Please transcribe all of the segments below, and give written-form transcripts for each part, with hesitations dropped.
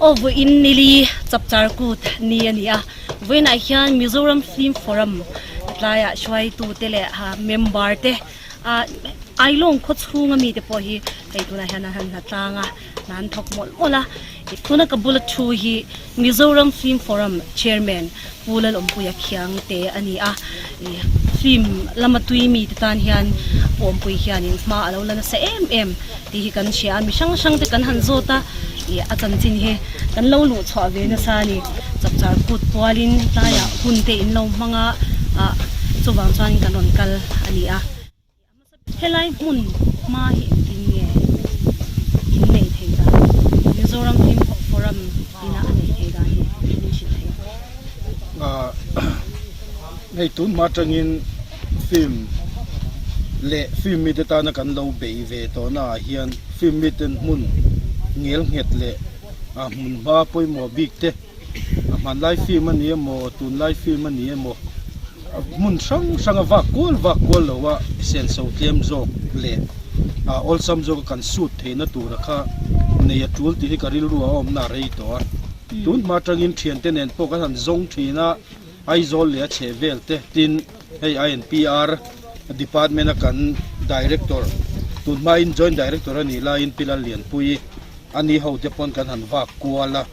Aw vawiin nili chapchar kut ni a ni a, vawiinah hian Mizoram Film Forum tlaiah hruaitute leh member te ah Ailawng khaw chhunga mite pawh hi hei tunah hian an han hna tlang a, hna an thawk mawlh mawlh a, tuna ka bula thu hi Mizoram Film Forum Chairman Pu Lalawmpuia Khiangte a ni a, film lama tui mite tan hian Pu Awmpui hianin hma a lo la nasa em em tih hi kan hria a, mi hrang hrang te kan han zawt a, ih a chanchin hi kan lo luh chhuah ve nasa a ni. Chapchar kut pualin tlaiah hun te in lo hmang a, ah chuvang chuan kan rawn kal a ni a. Helai hmun hma hi engtin nge in nei thei dan? Mizoram Film Forum ina a nei thei dan hi min hrilh thei ang. Hei tun hma atangin film leh film mite tana kan lo bei ve tawhna ah hian film miten hmun ngel nghet leh hmun hma pawimawh bik te A hmanlai film a ni emaw tunlai film a ni emaw hmun hrang hrang a vak kual vak kual lo a senso tlem zawk leh a awlsam zawk a kan sut theihna tura kha nei a tul tih hi ka rilru a awmna a rei tawh a tun hma atangin thiante nen pawh kan han zawng thin a Aizawl leh a chheh vel te tin hei INPR department a kan director tun hmain joint director a nih laiin Pi Lallianpuii a ni ho te pawn kan han vak kual a.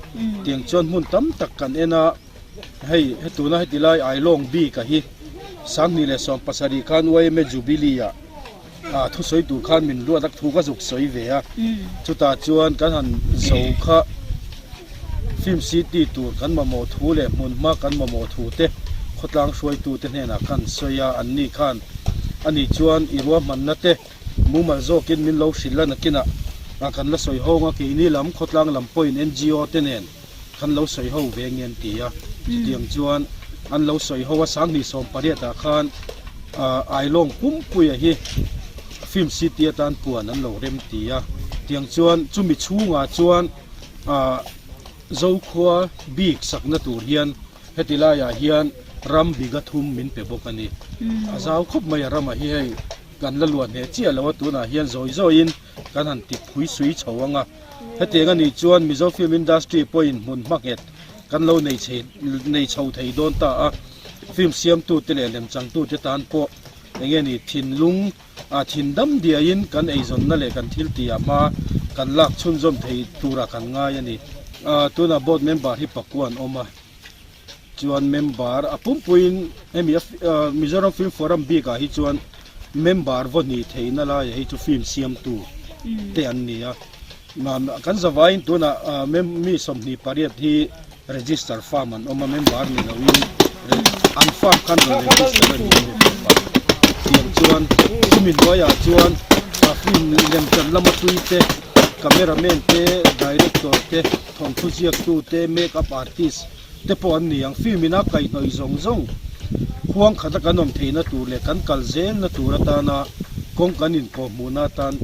Tiang chuan hmun tam tak kan en a, hei hetuna heti lai Ailawng bik a hi 2017 khan YMA Jubilee ah ah thusawi tur khan min ruat a thu ka zuk sawi ve a, chutah chuan kan han zo kha Film City tur kan mamawh thu leh hmun hma kan mamawh thu te khawtlang hruaitu te hnenah khan sawi a, an ni khan ani chuan i ruahmanna te Mumal zawkin min lo hrilh a nakinah ah kan la sawi ho ang a, keini lam khawtlang lam pawhin NGO te nen kan lo sawi ho ve nge an ti a, chutiang chuan an lo sawi ho a, 2018 ah khan Ailawng Pumpuia hi Film City atan puan an lo rem ti a, tiang chuan chumi chhungah chuan Zokhua bik sakna tur hian heti laiah hian ram biga thum min pe bawk a ni, a zau khawp mai a ramah hi hei. Kan la luah hneh chiah lo a, tunah hian zawi zawiin kan han ti phui sui chho ang a. Hetiang a nih chuan Mizo Film Industry pawhin hmun hma nghet kan lo nei chhe nei chho thei dawn ta a. Film siamtute leh lemchangtute tan pawh eng nge ni thinlung ah thin dam diaiin kan eizawnna leh kan thil tihah hma kan lak chhunzawm thei turah kan ngai a ni. Tunah board member hi pakua an awm a. Chuan member a pumpuiin hemi a Mizoram Film Forum bikah hi chuan member vaw hnih theihna laiah hi chu film siamtu te an ni a. Kan zavaiin tunah mi 28 hi register farm an awm a, member ni loin an farm khan rawn register a ni a. Tiang chuan chumi hnuaiah chuan film lemchan lama tui te, cameraman te, director te, Thawnthu ziaktu te, make up artist te pawh an ni ang. Film ina kaihhnawih zawng zawng huang khata kan awm theihna tur leh kan kal zelna tur atana kawng kan inkawhhmuhna atan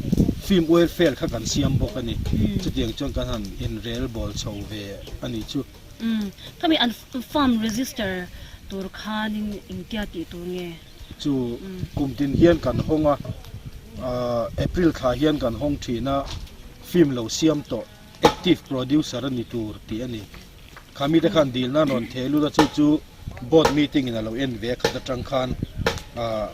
film welfare kha kan siam bawk a ni. Chutiang chuan kan han inrel bawl chho ve a nih chu. Umm, khami an farm register tur khanin engtia tih tur nge? Chu kum tin hian kan hawng a, April thla hian kan hawng thin a, film lo siam tawh. Active producer a ni tur tih a ni. Kha mite khan dilna an rawn theh lut a, chu chu board meeting in a lo en ve a khat atang khan ah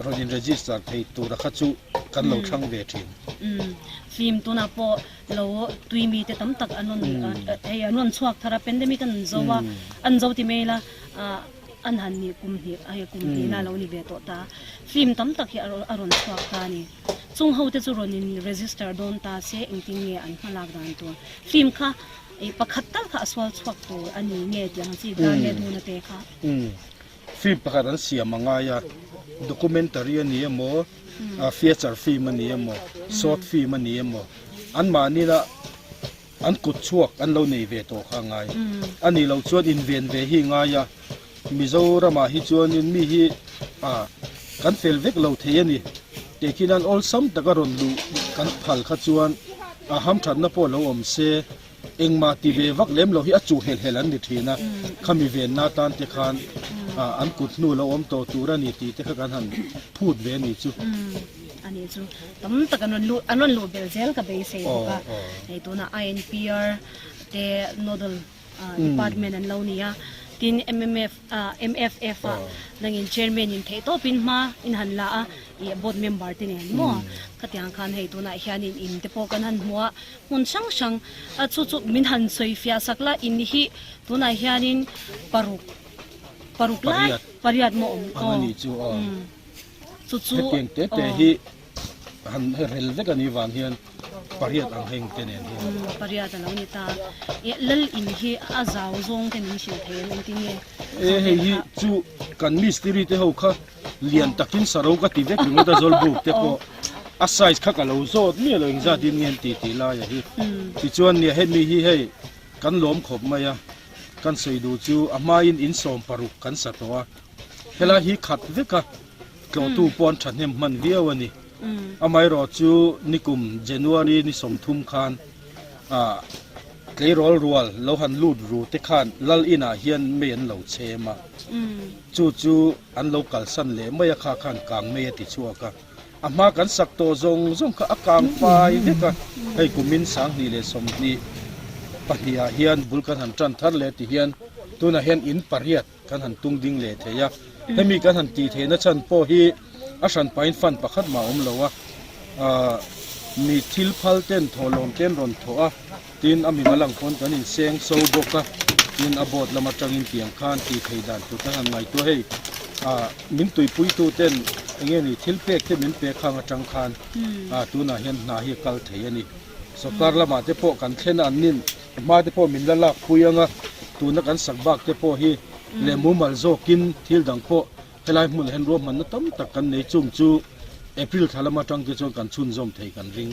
rawn in register thei tura kha chu kan lo thlang ve thin. Umm film tunah pawh lo tui mite tam tak an rawn hei an rawn chhuak thar a pandemic an zo a an zo ti mai ila ah an han nih kum hnih hei kum hnihna a lo ni ve tawh ta film tam tak hi a rawn chhuak ta a ni. Chung ho te chu rawn in register dawn ta se engtin nge an hma lak dan tur film kha ih pakhat tal kha a sual chhuak tur a ni nge tih ang chi dan leh duna te kha. Umm film pakhat an siam a ngai a documentary a ni emaw feature film a ni emaw short film a ni emaw an mahni la an kut chhuak an lo nei ve tawh kha a ngai a nih loh chuan inven ve hi a ngai a. Mizoramah hi chuanin mi hi ah kan fel vek lo thei a ni. Tehkhin an awlsam taka rawn luh kan phal kha chuan a hamthatna pawh lo awm se, engmah ti ve vak lem lo hi a chuh helh helh an ni thin a, khami venna atan te khan ah an kut hnu lo awm tawh tur a ni tih te kha kan han phut ve a ni chu. A ni chu tam tak an rawn luh an rawn luh belh zel ka beisei bawk a, hei tunah INPR. te nodal department an lo ni a, tin MMF MFF ah nangin chairman in theih tawpin hma in han la a, ih board member te nen maw khatiang khan hei tunah hianin in te pawh kan han hmu a, hmun hrang hrang a chu chu min han sawi fiah sak la in hi tunah hianin paruk paruk lai pariat maw awm aw chu chu hetiang te te hi han rel vek a nih vang hian pariat ang heng te nen hian. Umm pariat a lo ni ta. E lal in hi a zau zawng te min hrilh thei em engtin nge? E hei hi chu kan mistiri te ho kha lian takin saro ka ti vek ringawt a zawlbuk te pawh a size kha ka lo zawt miah lo engzat in nge an ti tih lai a hi. Tichuan nia hemi hi hei kan lawm khawp mai a kan sawi duh chu a hmain in 16 kan sa tawh a helai hi khat vek a. Tlawhtu pawh an thahnem hman viau a ni. Amaherawh chu nikum January ni 30 khan tleirawl rual lo han lut ru te khan Lal inah hian mei an lo chhem a. Chu chu an lo kalsan leh mai a kha khan kang mei a ti chhuak a. A hma kan sak tawh zawng zawng kha a kang fai vek a. Hei kumin 2022 ah hian bul kan han tan thar leh ti hian tunah hian in pariat kan han tung ding leh thei a, hemi kan han tih theihna chhan pawh hi a hran pahin fund pakhat mah a awm lo a, aah mi thil phal ten thawhlawm te an rawn thawh a, tin a mimal ang pawn kan inseng so bawk a, tin a board lam atangin tiang khan tih theih dan tur kan han ngaihtuah hei, aah min tuipuitu ten eng nge ni thil pek te min pek khang atang khan aah tunah hian hna hi a kal thei a ni, sawrkar lamah te pawh kan thlen a an nin. Hma te pawh min la lak phui ang a, tuna kan sak bak te pawh hi leh mumal zawkin thil dang pawh helai hmunah hian ruahmanna tam tak kan nei chung chu April thla lam atang te chuan kan chhunzawm thei kan ring.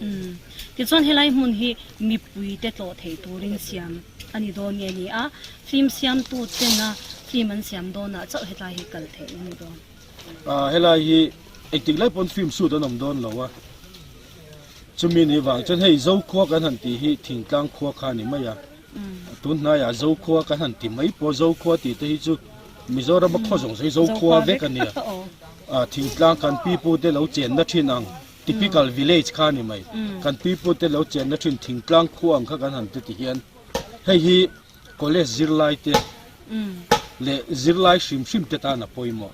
Umm. Tichuan helai hmun hi mipui te tlawh thei turin siam a ni dawn nge ni a, film siamtu tena film an siam dawnah chauh hetlai hi kal theih a ni dawn. Ah helai hi engtik lai pawn film shoot an awm dawn lo a. Chumi ni vang chuan hei Zokhua kan han tih hi thingtlang khua kha a ni mai a, tun hnaiah Zokhua kan han ti mai pawh Zokhua tih te hi chu Mizorama khaw zawng zawng hi Zokhua vek a nia, thingtlang kan pipu te lo chenna thin ang typical village kha a ni mai, kan pipu te lo chenna thin thingtlang khua ang kha kan han ti ti hian hei hi College zirlai te leh zirlai hrim hrim te tan a pawimawh.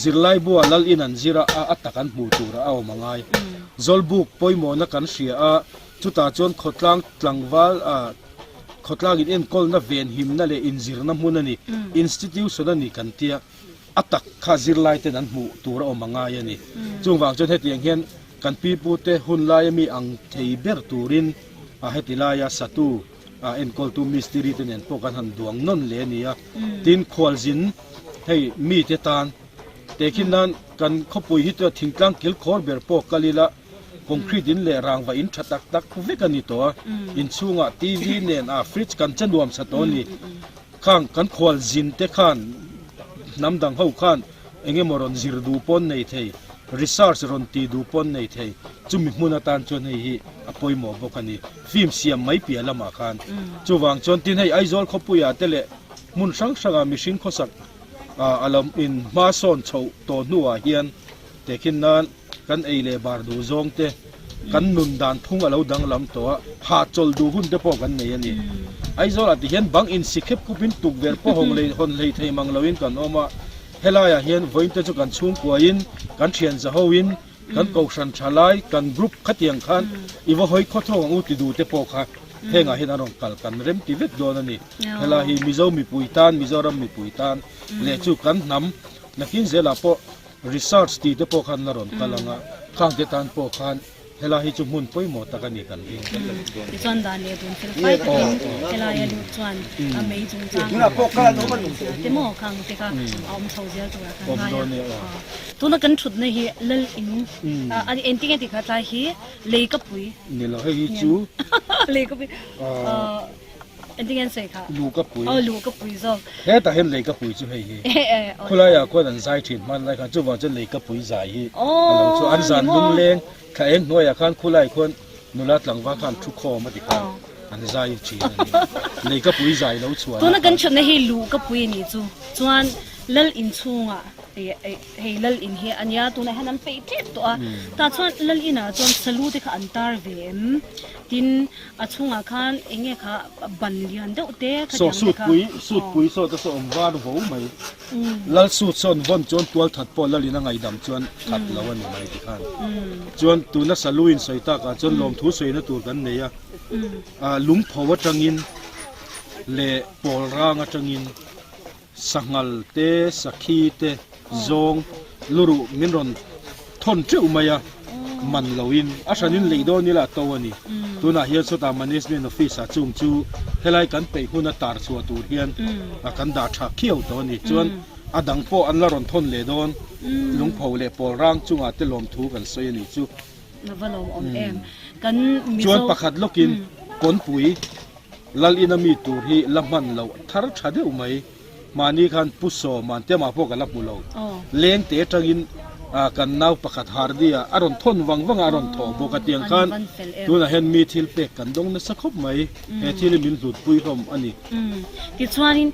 Zirlai buah lal in an zir a, a tak an hmuh tur a awm a ngai. Zawlbuk pawimawhna kan hria a, chutah chuan khawtlang tlangval a khawtlang in enkawlna venhimna leh inzirna hmun a ni, institution a ni kan tia. A tak kha zirlai ten an hmuh tur a awm a ngai a ni. Chungvang chuan hetiang hian kan pipute hun laia mi ang thei ber turin a heti laia satu a enkawltu mistiri te nen pawh kan han duang nawn leh a ni a. Tin, khualzin hei mite tan tehkhin nan kan khawpui hi chuan thingtlang kilkhawr ber pawh kal ila concrete in leh rangva in tha tak tak vek a ni tawh a. Inchhungah TV nen a fridge kan che nuam sa tawh a ni. Khang kan khualzin te khan hnam dang ho khan eng emaw rawn zir duh pawn nei thei, research rawn ti duh pawn nei thei, chumi hmun atan chuan hei hi a pawimawh bawk a ni. Film siam mai piah lamah khan. Chuvang chuan tin hei Aizawl khawpuiah te leh hmun hrang hrangah mihring khawsak a lo in hma sawn chhoh tawh hnuah hian tehkhin nan kan ei leh bar duh zawng te, kan nun dan phung a lo danglam tawh a, hahchawlh duh hun te pawh kan nei a ni. Aizawlah ti hian bang insi khep khupin tukverh pawh hawng lei hawn hlei thei mang loin kan awm a, helaiah hian vawiin te chu kan chhungkuain, kan thian zahoin, kan kohhran tha lai, kan group khatiang khan i va hawi khawthawng ang u ti duh te pawh kha hengah hian an rawn kal kan rem ti vek dawn a ni. Helai hi Mizo mipui tan, Mizoram mipui tan leh chu kan hnam nakin zelah pawh Research tih te pawh khan la rawn kal ang a, khang te tan pawh khan helai hi chu hmun pawimawh tak a ni kan ring. Tichuan dan leh dun fel fai takin helaia lut chuan a mei chungchang te maw khang te kha a awm chho zel turah kan ngai a. Tuna kan thutna hi Lal in a ni engtin nge tih kha tlai hi lei ka pui. Ni lo hei hi chu. Lei ka pui. Engtin nge an sawi kha? Lu ka pui. Aw lu ka pui zawk. Hetah hian lei ka pui chu hei hi. Khulaiah khuan an zai thin hman lai khan chuvang chuan lei ka pui zai hi a lo chu an zan lungleng thla eng hnuaiah khan khulai khuan nula tlangval khan thu khawm a ti khan an zai thin a ni. Lei ka pui zai lo chhuah Tuna kan chhutna hi lu ka pui a nih chu. Chuan lal inchhungah. Hei lal in hi a nia tunah hian an peih tep tawh a tah chuan lal inah chuan salu te kha an tar ve em tin a chhungah khan eng nge kha ban lian deuh te kha Saw tiang te suit kha pui suit pui saw te saw awm var vo mai lal suit sawn vawn chuan tual that pawh lal in a ngaihdam chuan that lo a ni mai ti khan chuan tuna salu in sawi takah chuan lawmthu sawina tur kan nei a lungpho atangin leh pawl rang atangin Sanghal te, sakhi te, zawng, luruh min rawn thawn teuh mai a, man loin a hranin lei dawn ila a to a ni. Tunah hian sawtah Management Office ah chung chu helai kan peih huna tar chhuah tur hian kan dah tha khiau tawh a ni. Chuan a dang pawh an la rawn thawn leh dawn, lungpho leh pawl rang chungah te lawmthu kan sawi a ni chu. Va lawmawm em. Kan Mizo. Chuan pakhat lawkin kawnpui. Lal ina mi tur hi la hman loh thar tha deuh mai. Mahni khan Pu Sawman te amah pawh ka la hmu lo. Leng te atangin kan nau pakhat Hardy ah a rawn thawn vang vang a, a rawn thawh bawk a. Tiang khan tunah hian mi thil pek kan dawng nasa khawp mai. He thil hi min hlutpui hlawm a ni. Tichuanin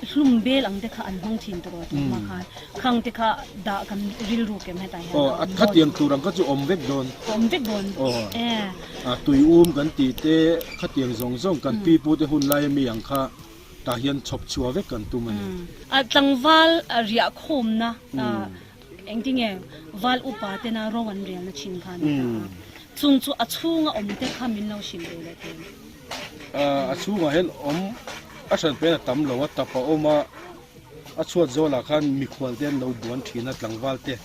hlum bel ang te kha an hmang thin tawh tawh hma khan. Khang te kha dah kan rilru kem hetah hian a awm dawn. Khatiang tur ang kha chu awm vek dawn. Awm vek dawn. A tui um kan tih te khatiang zawng zawng kan pi pu te hun laia mi ang kha tah hian chhawp chhuah vek kan tum a ni. A tlangval riah khawmna engtinge val upa tena ro an relna thin kha a ni ta a. Chung chu a chhunga awm te kha min lo hrilh ve leh thei. A chhungah hian awm a hran phen a tam lo a, tap a awm a. A chhuat zawlah khan mikhual te an lo buan thin a, tlangval te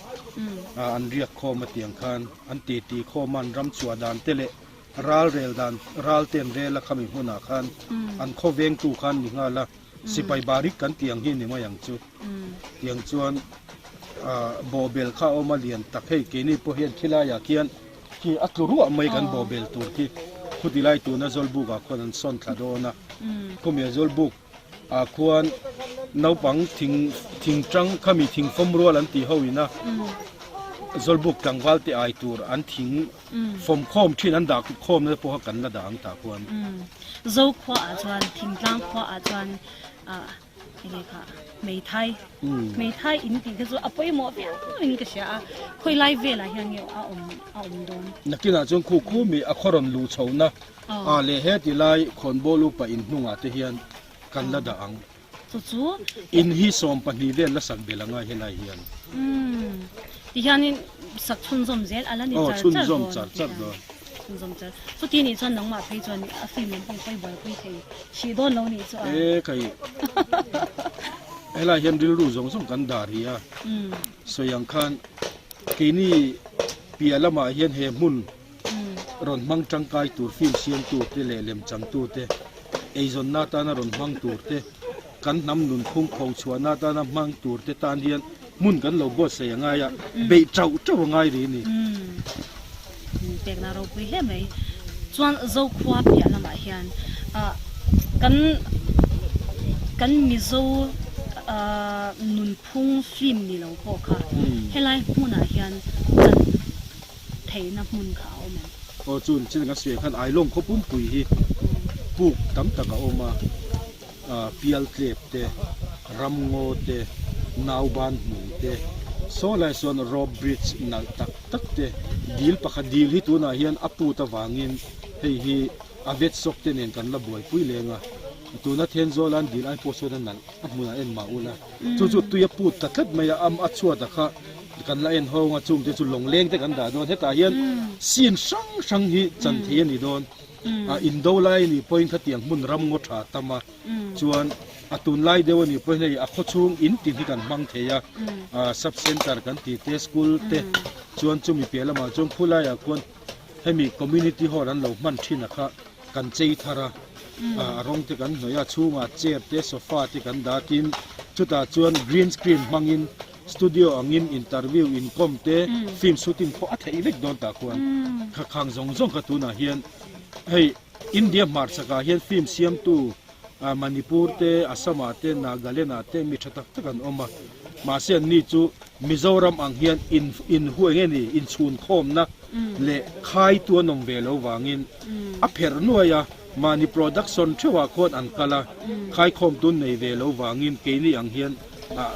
an riak khawm a tiang khan an titi khawm a, an ram chhuah dan te leh ral rel dan ral te an rel a khami hmunah khan an khaw vengtu khan ni nghal a, sipai barik kan tih ang hi ni mai ang chu. Tiang chuan bawhbel kha a awm a lian tak hei keini pawh hian khilaiah khian khi a tlu ruah mai kan bawhbel tur khi khuti lai tuna Zawlbuk ah khuan an sawn thla dawn a, khawmia Zawlbuk Ah khuan naupang thing thing tang khami thing fawm rual an tih ho ina Zawlbuk tlangval te ai tur an thing fawm khawm thin an dah khawm na pawh kha kan la dah ang tah khuan. Zo khua ah chuan thingtlang khua ah chuan ah enge kha hmeithai hmeithai in tih te chu a pawimawh viau in ka hria a khawi lai velah hian nge a awm a awm dawn. Nakinah chuan khu khu mi a khaw rawn luh chhohna A leh heti lai khawnbawl upa in hnungah te hian kan la dah ang. Chu chu. In hi 12 vel la sak bel anga helai hian. Umm ti hianin sak chhunzawm zel a la ni char char dawn. Aw chhunzawm char char dawn. Chhunzawm char. Chuti nih chuan nangmah phei chuan a film lampang pawi buaipui thei hrih dawn lo nih chu a. E kai helai hian rilru zawng zawng kan dah rih a. Sawi ang khan keini piah lamah hian he hmun. Rawn hmang tangkai tur film siamtute leh lemchangtute, eizawnna atana rawn hmang turte, kan hnam nunphung pho chhuahna atana hmang turte tan hian hmun kan lo buatsaih a ngai a, beih tauh tauh a ngai rih a ni. Pekna ropui hle mai. Chuan Zokhua piah lamah hian kan kan Mizo nunphung film ni lo pawh kha helai hmunah hian chan theihna hmun kha a awm em? Aw chun chin ka sawi khan Ailawng khaw pumpui hi puk tam tak a awm a, pial tlep te, ramngaw te, nauban hmu te, saw lai sawn rope bridge nalh tak tak te, dil pakhat dil hi tunah hian a put avangin hei hi a vet sawk te nen kan la buaipui leng a, tuna Thenzawl an dil ai pawh sawn a nalh a hmunah en mah ula chu chu tui a put ta tlat mai a, a chhuat a kha. Kan la en hawng a chungte chu lawngleng te kan dah dawn hetah hian scene hrang hrang hi chan thei a ni dawn a indo lai a nih pawhin khatiang hmun ram ngaw tha tam a chuan a tunlai deuh a nih pawhin hei a khawchhung in tin hi kan hmang thei a sub center kan tih te school te chuan chumi piah lamah chuan khulaiah khuan hemi community hall an lo hman thin a kha kan chei thar a a rawng te kan hnawih a chhungah chair te sofa te kan dah a tin chutah chuan green screen hmangin Studio angin interview inkawm te film shooting pawh a theih vek dawn tah khuan kha khang zawng zawng kha tunah hian hei India hmarchakah hian film siamtu Manipur te Assam ah te Nagaland ah te mi tha tak tak an awm a mahse an ni chu Mizoram ang hian in inhu eng nge ni inchhunkhawmna leh khaitu an awm ve lo vangin a pherh nuai a mahni production theuhah khuan an kal a khaikhawm tun nei ve lo vangin keini ang hian.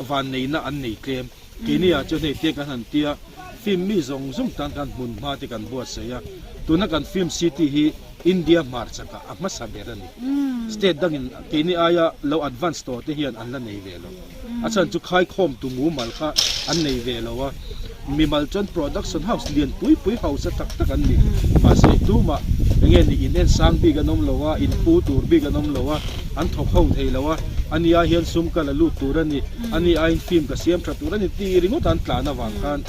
vanneihna an nei tlem. Keini ah chuan hei te kan han tia film mi zawng zawng tan khan hmun hma te kan buatsaih a, tuna kan film city hi India hmarchakah a hmasa ber a ni. State dangin keini aia lo advance tawh te hian an la nei ve lo. A chhan chu khaikhawm tu mumal kha an nei ve lo a, mimal chuan production house lian pui pui hausa tak tak an ni. Mahse tumah enge ni in en sang bik an awm lo a, in pu tur bik an awm lo a, an thawk ho thei lo a, ani ai hian sum ka la lut tur a ni, ani aiin film ka siam tha tur a ni tih ringawt an tlan avang khan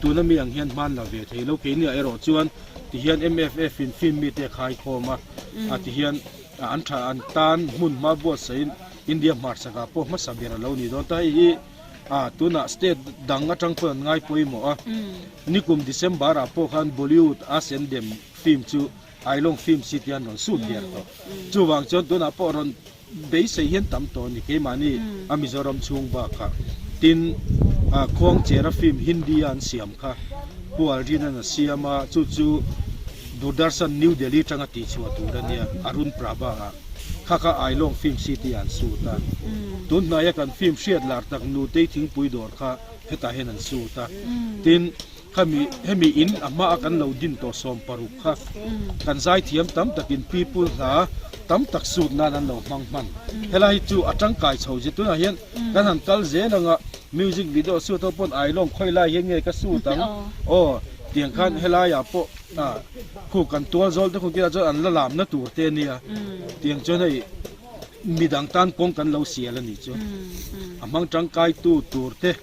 tuna mi ang hian hman la ve thei lo. Keiniah erawh chuan tihian MFF in film mite a khaikhawm a, a tihian an tha an tan hmun hma buatsaihin India hmarchakah pawh hmasa ber a lo ni dawn ta. Hei hi ah tunah state dang atang pawh an ngai pawimawh a, nikum December ah pawh khan Bollywood a sendem film chu Ailawng film city an rawn sut der tawh. Chuvang chuan tunah pawh rawn beisei hian tam tawh a ni keimahni a Mizoram chhung bakah. Tin, ah Khuangchera film Hindi a an siam kha Pu Alrin-a'n a siam a, chu chu Doordarshan New Delhi atanga tihchhuah tur a nia, Arun Prabha ah. Kha kha Ailawng film city ah an sut a. Tun hnaia kan film hriat lar tak Nutei thingpui dawr kha hetah hian an sut a. Tin, Khami hemi in a hma a kan lo din tawh 60 kha kan zaithiam tam takin people hla tam tak sut nan an lo hmang hman. Helai hi chu a tangkai chho zet tunah hian kan han kal zel anga music video sut ho pawn ailawng khawi lai hian nge ka sut ang aw tiang khan helai ah pawh ah khu kan tual zawl te khu tirah chuan an la lamna tur te ania tiang chuan hei midang tan kawng kan lo sial a nih chu a hmang tangkai tu tur te.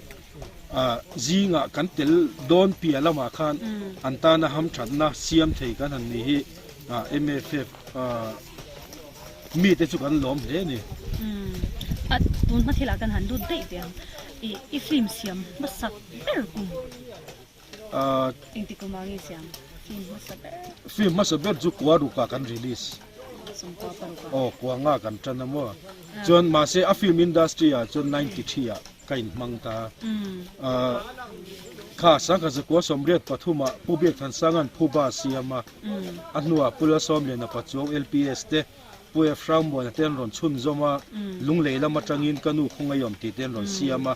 Zingah kan tel dawn piah lamah khan an tana hamthatna siam thei kan han ni hi MFF mite chu kan lawm hle a ni. A tun hma thilah kan han lut daih teh ang. I film siam hmasak ber kum engti kum ah nge siam film hmasa ber? Film hmasa ber chu Kuarukah kan release. Aw Kuanga kan tan a maw. Chuan mahse a film industry ah chuan 93 ah ka inhmang ta. Kha sangkhat zakua 83 ah Pu Biakthansanga'n Phuba a siam a, a hnuah Pu Lalsawmliana Pachuau LPS te, Pu F Hrangmuana te an rawn chhunzawm a, Lunglei lam atangin ka nu Khawngaiawm tih te an rawn siam a,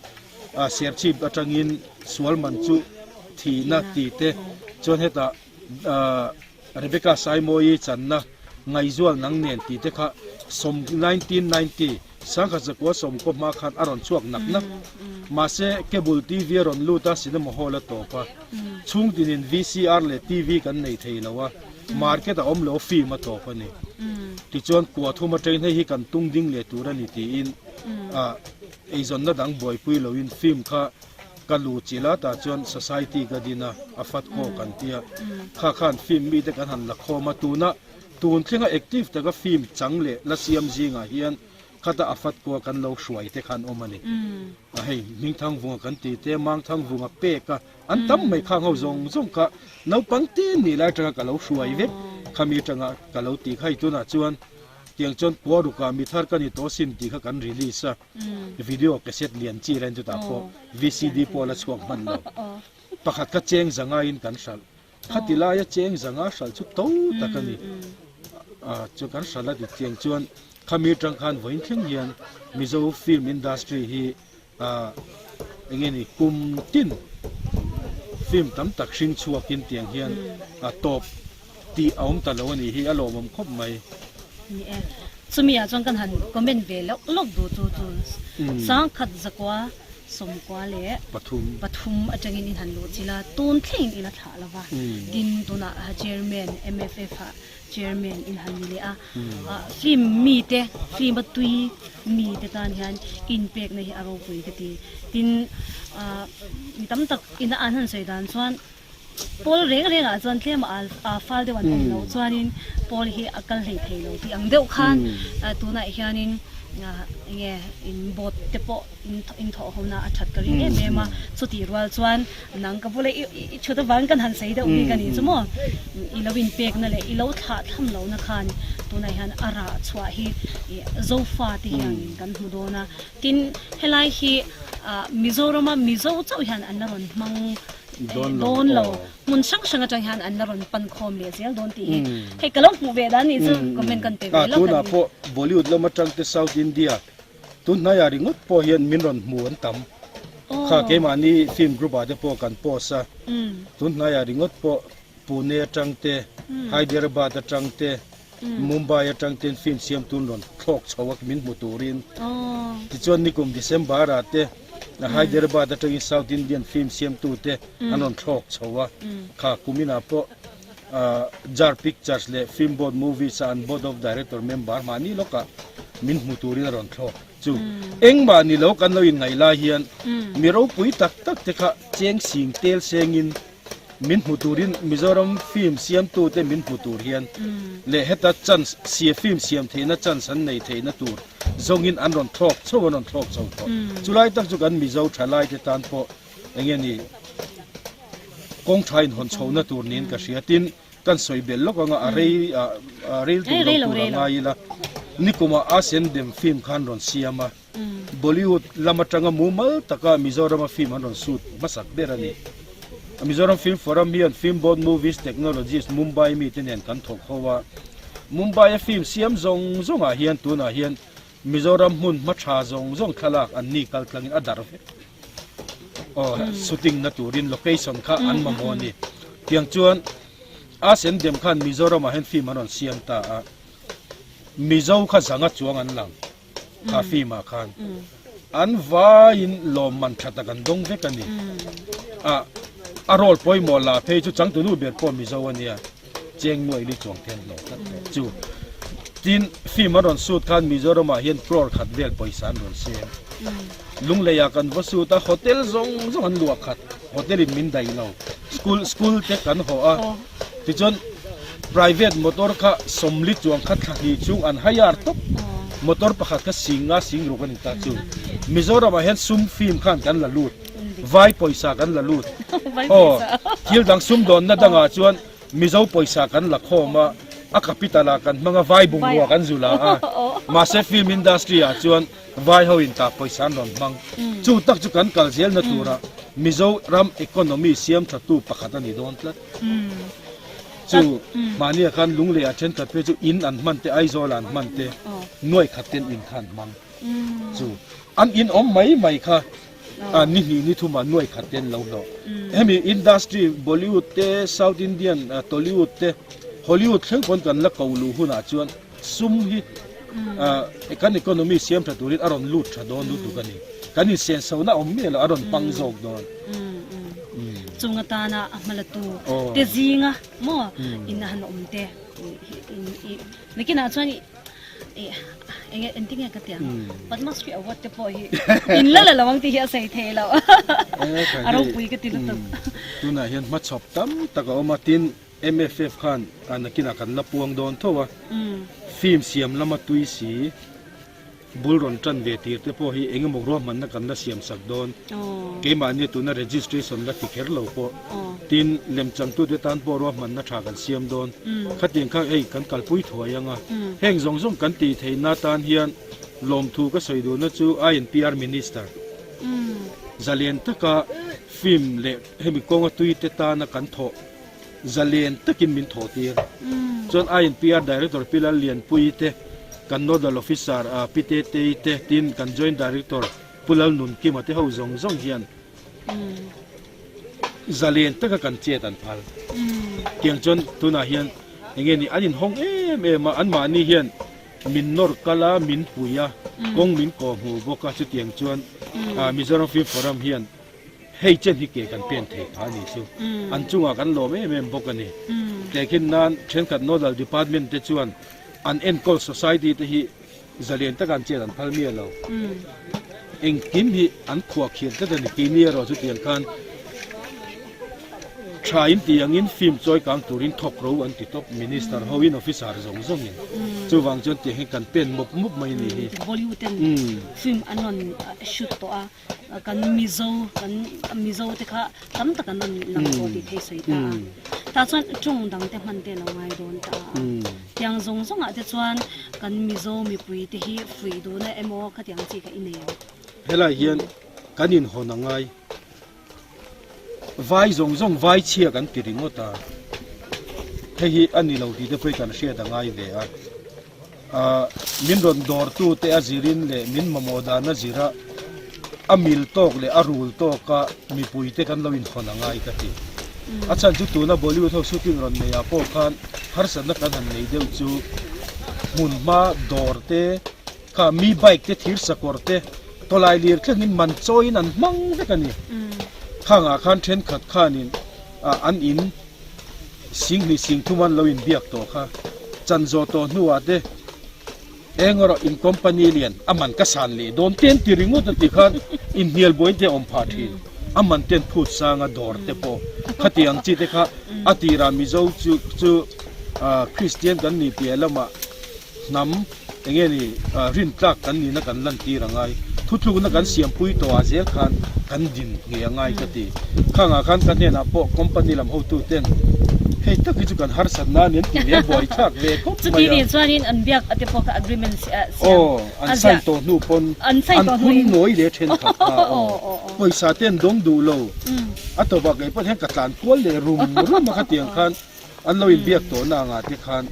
Serchhip atangin Sualman chu thihna tih te chuan hetah Rebecca Saimawii channa Ngaihzual nang nen tih te kha 1990 1990 hma khan a rawn chhuak nak nak. Mahse, cable TV a rawn lut a, cinema hall a tawp a. Chhung tinin VCR leh TV kan nei thei lo a, market a awm lo, film a tawp a ni. Tichuan, kua thum atangin hei hi kan tung ding leh tur a ni tiin eizawnna dang buaipui loin film kha Ka lu chilh a tah chuan society ka din a, a fat kawk an tia. Kha khan film mite kan han la khawm a, tuna tun thlenga active taka film chang leh la siam zingah hian khata a fat kawk kan lo hruai te khan awm a ni. A hei Hmingthangvunga kan ti te, Mangthangvunga pek a, an tam mai khang ho zawng zawng kha naupang te nih lai atanga ka lo hruai vek khami atanga ka lo tih kha hei tunah chuan tiang chuan Kuarukah mithar ka ni tawh sin tih kha kan release a. Video cassette lian chi ren chutah pawh VCD pawh la chhuak hman lo. Pakhat kha cheng zanga in kan hralh. Khati laia cheng zanga hralh chu to tak a ni. Chu kan hralh a ti chiang chuan khami atang khan vawiin thleng hian Mizo film industry hi eng nge ni kum tin film tam tak hring chhuak in tiang hian a tawp tih a awm ta lo a nih hi a lawmawm khawp mai. Ni e, chumi ah chuan kan han comment ve lawk lawk duh chu chu sangkhat zakua sawmkua leh pathum pathum atangin in han luh chilh a, tun thlengin in a thlah lo va, tin tunah chairman MFF ah chairman in han ni leh a, film mite film a tui mite tan hian inpekna hi a ropui ka ti, tin mi tam tak ina an han sawi dan chuan. Pawl reng rengah chuan tlem a fal deuh an awm loh chuanin pawl hi a kal hlei thei lo tih ang deuh khan tunah hianin enge in boat te pawh in thawh ho na a that ka ring em em a, chutih rual chuan nang ka bula i chhut avangin kan han sei deuh bik a ni chu maw, i lo inpekna leh i lo thlah tham lohna khan tunah hian a rah chhuah hi Zofa te hianin kan hmu dawn a, tin helai hi Mizorama Mizo chauh hian an la rawn hmang dawn lo hmun hrang hrang atang hian an la rawn pan khawm leh zel dawn tih hi hei ka lo hmuh ve dan nih chu comment kan pe ve lawk a ni. Tunah pawh Bollywood lam atang te South India Tun hnaiah ringawt pawh hian min rawn hmu an tam. Kha keimahni film group ah te pawh kan post a. Tun hnaiah ringawt pawh Pune atang te, Hyderabad atang te, Mumbai atang ten film siam tun rawn thlawk chho a min hmu turin. Tichuan nikum December ah te Hyderabad atangin South Indian film siamtu te an rawn thlawk chho a. Kha kuminah pawh Jar Pictures leh Film Board Movies a an Board of Director member mahni lawkah min hmu turin a rawn thlawk chu. Engmah ni lo kan lo inngaih lai hian mi ropui tak tak te kha cheng sing tel sengin min hmu turin Mizoram film siamtute min hmu tur hian leh heta chance sia film siam theihna chance an nei theihna tur zawngin an rawn thlawk chho an rawn thlawk chho tawh. Chulai tak chu kan Mizo thalaite tan pawh eng nge ni kawng tha inhawn chhohna tur niin ka hria. Tin, kan sawi belh lawk anga a rei a rel tur lo tur a ngai ila. Nikumah Asen Dem film khan rawn siam a. Bollywood lam atanga mumal taka Mizorama film an rawn shoot hmasak ber a ni. Mizoram Film Forum hian Film Board Movies Technologies Mumbai mite nen kan thawk ho a. Mumbai-a film siam zawng zawngah hian tunah hian Mizoram hmun hma tha zawng zawng thlalak an ni kal tlangin a darh vek. Aw shooting na turin location kha an mamawh a ni. Tiang chuan a sen dem khan Mizoramah hian film an rawn siam ta a. Mizo kha zanga chuang an lang kha film ah khan. An vaiin lawmman tha tak an dawng vek a ni. A a role pawimawh lah phei chu changtunu ber pawh Mizo a nia. Cheng nuai li chuang te an hlawh tlat tawh chu. Tin, film an rawn shoot khan Mizoramah hian crore khat vel pawisa an rawn seng. Lungleiah kan va shoot a, hotel zawng zawng an luah khat, hotel in min daih lo. School school te kan haw a, tichuan private motor kha sawmli chuang kha thla hnih chung an hire tawp. Motor pakhat kha sing nga sing ruk a ni ta chu. Mizoramah hian sum film khan kan la lut. Vai pawisa kan la lut. Aw, thil dang sumdawnna dangah chuan Mizo pawisa kan la khawm a, a capital ah kan hmang a, vai bungrua kan zu la a. Mahse film industry ah chuan vai ho in tah pawisa an rawn hmang. Chu tak chu kan kal zelna tura Mizo ram economy siam thatu pakhat a ni dawn tlat. Chu mahnia khan Lunglei ah thenkhat phei chu in an hman te, Aizawl ah an hman te, nuai khat ten in kha an hmang. Chu an in awm mai mai kha. A ni hnih ni thumah nuai khat te an lo hlawh. Hemi industry Bollywood te, South Indian Tollywood te, Hollywood thleng pawn kan la ko luh hunah chuan sum hi kan economy siam tha turin a rawn lut tha dawn lutuk a ni. Kan insenso-na awm miah lo a rawn pang zawk dawn. Chung atana a hmalatu te zinga maw in a han awm te nakinah chuan Enge engtin nge ka ti ang Padmasri award te pawh hi in la la lo ang tih hi a sawi thei lo a ropui ka ti lutuk. Tunah hian hmachhawp tam tak a awm a, tin MFF khan nakinah kan la puang dawn tho a, film siam lama tui si bul rawn tan ve tir te pawh hi eng emaw ruahmanna kan la siam sak dawn, keimahni tuna registration la ti kher lo pawh. Tin, lemchangtute tan pawh ruahmanna tha kan siam dawn. Khatiang kha hei kan kalpui thuai ang a. Heng zawng zawng kan tih theihna tan hian lawmthu ka sawi duhna chu INPR Minister zalen taka film leh hemi kawnga tuite tana kan thawh zalen takin min thawh tir. Chuan INPR Director Pi Lallianpuii te, kan Nodal Officer Pi Tetei te, tin kan Joint Director Pu Lalnunkima te ho zawng zawng hian Zalen taka kan chet an phal. Tiang chuan tunah hian eng nge ni an inhawng em em a, anmahni hian min nawr kal a, min pui a, kawng min kawh hmuh bawk a, chutiang chuan Mizoram Film Forum hian hei chen hi ke kan pen thei phah a ni chu. An chungah kan lawm em em bawk a ni. Tehkhin nan thenkhat Nodal Department te chuan an enkawl society te hi Zalian taka an chet an phal miah lo. Engkim hi an khuah khir tlat a ni. Keini erawh chutiang khan tha in tih angin film chawi kang turin thawk ro an ti tawp Minister hoin officer zawng zawngin. Chuvang chuan tiang hian kan pen mawp mawp mai a ni hi. Bollywood ten film an rawn shoot tawh a. Kan Mizo kan Mizo te kha tam tak an rawn lang tawh tih thei sawi ta a. Tah chuan tawng dang te hman te a lo ngai dawn ta a. Tiang zawng zawngah te chuan kan Mizo mipui te hi fuih duhna emaw khatiang chi kha i nei ang. Helai hian kan inhawn a ngai. Vai zawng zawng vai chhia kan ti ringawt a. Hei hi a ni lo tih te pawh hi kan hriat a ngai ve a. Min rawn dawrtute a zirin leh min mamawh dan a zira a mil tawk leh a rul tawka mipuite kan lo inhawn a ngai ka ti. A chhan chu tuna Bollywood ho shooting rawn nei ah pawh khan harsatna kan han nei deuh chu hmunhma dawr te kha mi bike te thir sakawr te tawlai lir thlengin man chawiin an hmang vek a ni. Khangah khan thenkhat khanin an in Singhnih singthum an lo inbiak tawh kha. Chan zawh tawh hnuah te eng erawh in company lian a man ka san leh dawn te an ti ringawt a ti khan inhnial buai te a awm phah thin. A man te an phut sang a dawr te pawh khati ang chi te kha a tirah Mizo chu chu Kristian kan ni piah lamah Hnam enge ni rintlak kan nihna kan lantir a ngai. Thutlukna kan siampui tawh ah zel khan kan din ngei a ngai ka ti. Khangah khan ka hnenah pawh company lam hotu ten hei tak hi chu kan harsatna a ni an ti ve a buaithlak ve khawp mai a. Chuti nih chuanin an biak a te pawh kha agreement siam. Aw, an sign tawh hnu pawn an phun nawi leh thenkhat kha aw. Pawisa te an dawng duh lo. A tawpah kei pawh hian ka tlan kual leh rum rum a khatiang khan. An lo inbiak tawhna angah te khan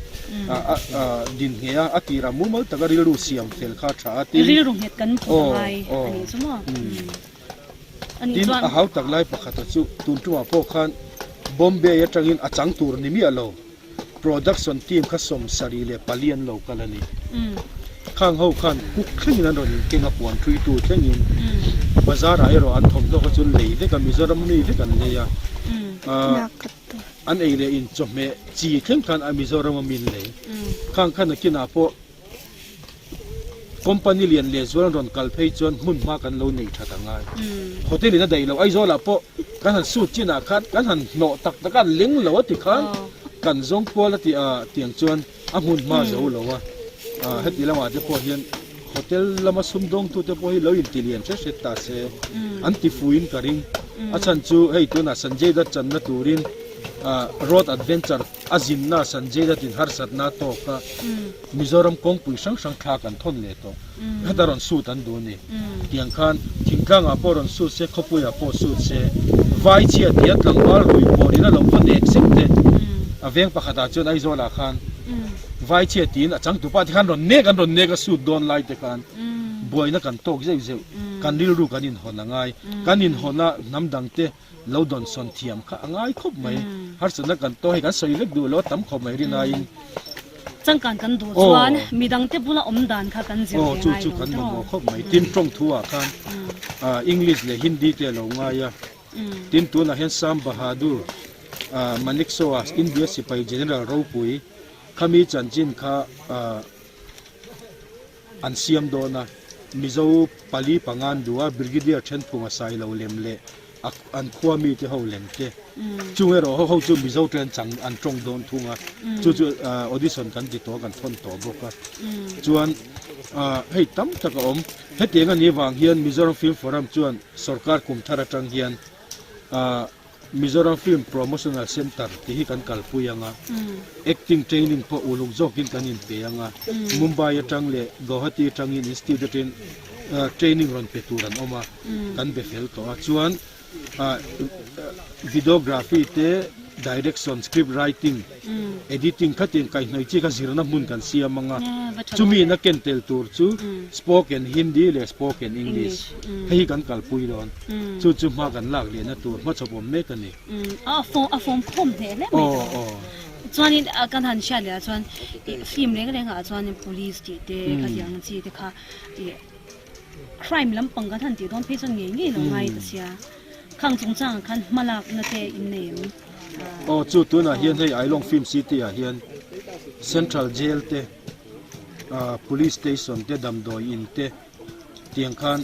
din ngheh a, a tirah mumal taka rilru siam fel kha a tha a, tin, Rilru nghet kan put a ngai a nih chu maw? A nih Tin, chuan. a hau tak lai pakhata chu tun tumah pawh khan Bombay atangin a chang tur ni miah lo, production team kha 74 an lo kal a ni. Khang ho khan cook thlengin an rawn inkeng a, puan thuitu thlengin. Bazar ah erawh an thawmhnaw kha chu lei vek a, Mizoram mi vek an lei a. An ei leh in chawhmeh chi thleng khan a Mizoram a min lei. Khang khan nakinah pawh company lian leh zual an rawn kal phei chuan hmun hma kan lo nei that a ngai. Hotel in a daih lo Aizawl ah pawh kan han suit chin ah khan kan han hnawh tak tak a an leng lo a ti khan kan zawng kual a ti a tiang chuan a hmun hma zo lo a. Heti lamah te pawh hian hotel lama sumdawngtu te pawh hi lo inti lian hret hret ta se an ti fuiin ka ring. A chhan chu hei tunah Sanjay Dutt channa turin road adventure a zinna Sanjay Dutt in harsatna a tawk a, Mizoram kawngpui hrang hrang thla kan thawn leh tawh. Heta rawn suit an duh a ni. Tiang khan thingtlangah pawh rawn suit se, khawpuiah pawh suit se, vai chhia tia tlangval rui pawrin a lo va nek zek te a veng pakhatah chuan Aizawlah khan vai chhia tiin a changtupa te khan rawn nek an rawn nek a suit dawn lai te khan buaina kan tawk zeuh zeuh kan rilru kan inhawn a ngai. Kan inhawn a hnam dang te lo dawnsawn thiam kha a ngai khawp mai. Harsatna kan tawh hei kan sawi vek duh lo a tam khawp mai rinaiin. Changkan kan duh chuan midangte bula awm dan kha kan zir ve ngai lo Aw chu chu kan mamawh khawp mai. Tin tawng thu ah khan English leh Hindi te a lo ngai a. Tin tunah hian Sam Bahadur Manekshaw a India sipai General ropui khami chanchin kha an siam dawn a. Mizo pali panga an duh a, Brigadier Thenphunga Sailo lem leh a an khua mite ho lem te. Chung erawh ho ho chu Mizo te an chang an tawng dawn thung a, chu chu audition kan ti tawh a kan thawn tawh bawk a. Chuan hei tam tak a awm. Hetiang a nih vang hian Mizoram Film Forum chuan sorkar kum thar atang hian Mizoram Film Promotional Centre tih hi kan kalpui ang a, acting training pawh uluk zawkin kan inpe ang a, Mumbai atang leh Guwahati atangin institute atangin training rawn pe tur an awm a, kan be fel tawh a. Chuan videography te, direction, script writing, editing khatin kaihhnawih chi kha zirna hmun kan siam ang a, chumi in a ken tel tur chu spoken Hindi leh spoken English hei hi kan kalpui dawn. Chu chu hma kan lak lehna tur hmachhawp awm mek a ni. A form a form khawm hneh hle mai ta. Chuanin kan han hriat leh ah chuan film reng reng ah chuan police tih te khatiang chi te kha ih crime lampang kan han tih dawn phei chuan ngei ngei lo ngai ta sia. Khang chungchang ah khan hma lakna te in nei em? Aw chu tunah hian hei Ailawng Film City ah hian Central Jail te Police Station te damdawi in te tiang khan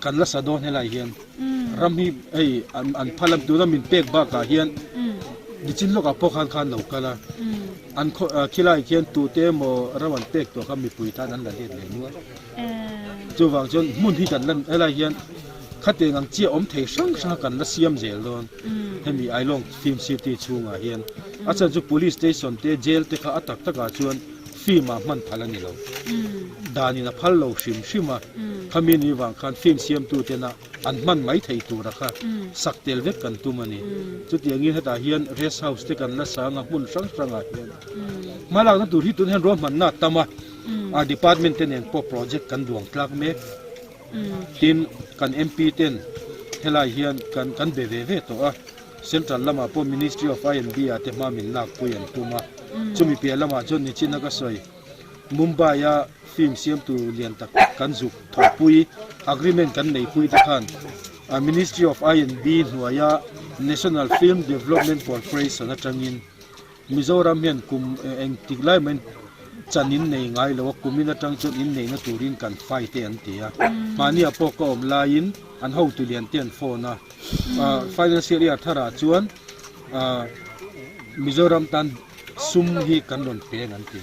kan la sa dawn helai hian ram hi hei an phal a tuna min pek bakah hian nichin lawkah pawh khan khan lo kal a an khaw khilai khian tute emaw ram an pek tawh kha mipui tan an la let leh nual chuvang chuan hmun hi kan la helai hian khatiang ang chiah awm thei hrang hrang kan la siam zel dawn hemi Ailawng Film City chhungah hian a chhan chu police station te jail te kha a tak takah chuan film ah hman phal a ni lo. Dan in a phal lo hrim hrim a, khami ni vang khan film siamtu tena an hman mai thei tura kha sak tel vek kan tum a ni. Chutiangin hetah hian rest house te kan la sang a, hmun hrang hrangah hian hmalakna tur hi tun hian ruahmanna a tam a. A department te nen pawh project kan duang tlak mek. Tin, kan MP ten helai hian kan kan be ve ve tawh a. Central lamah pawh Ministry of I&B ah te hma min lakpui an tum a. Chumi piah lamah chuan nichin a ka sawi. Mumbai a film siamtu lian tak kan zuk thawhpui agreement kan neipui te khan Ministry of I&B hnuaia National Film Development Corporation atangin Mizoram hian kum engtik lai mahin chan in nei ngai lo a, kumin atang chuan in neihna turin kan fai te an ti a. Mahniah pawh ka awm laiin an hotu lian te an phone a, financial year tharah chuan Mizoram tan sum hi kan rawn peng an ti.